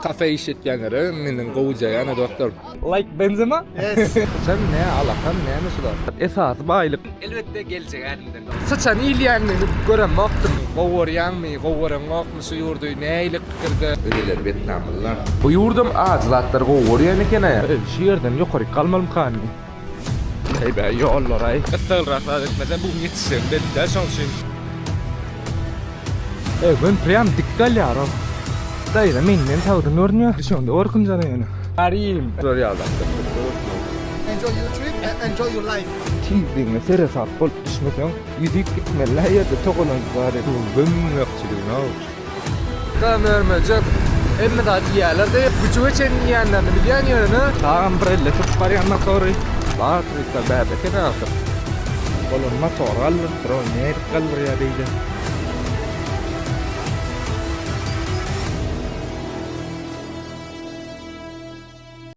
Kafe işletýänlere menden gowuja ýana dostlar. Like Benzema? Yes. Sen ne alakan näme şular? Esasy baýlyk. Elbetde geljek ädimden. Syçan iýilýänini göremokdym. Gowarýaňmy, gowareňokmy şu ýurdy nähili pikirde? Öýleri wetnamlylar. Bu ýurdam ajy zatlary gowy görýän eken-ä. Şu ýerden ýokaryk galmalymykan? Eý-bä, ýollar-aý. Gyssaglyrak zat etmesem bu gün ýetişjegim belli däl şoň üçin. Eý, gün prýam dik galýar ol. Daýza menden sagdyn görünýär. Şonda gorkunjana ýöne. Barym. Şular ýaly zatlar. Enjoy your trip and enjoy your life. Tizligiňe seresap bolup düşmeseň, ýüzüp gitmeli-ä ýerde togalanyp bary. Gömmekçiligine-ow. Mör-möjek hemme zat iýýärler-de, güjüge çenli iýýänlerini bilýän ýöne. Tagam bir elle sürüp barýan motory. Bar turistler bärde eken ahyr. Olar motor galdyrypdyr, ol nädip galdyrýar beýle.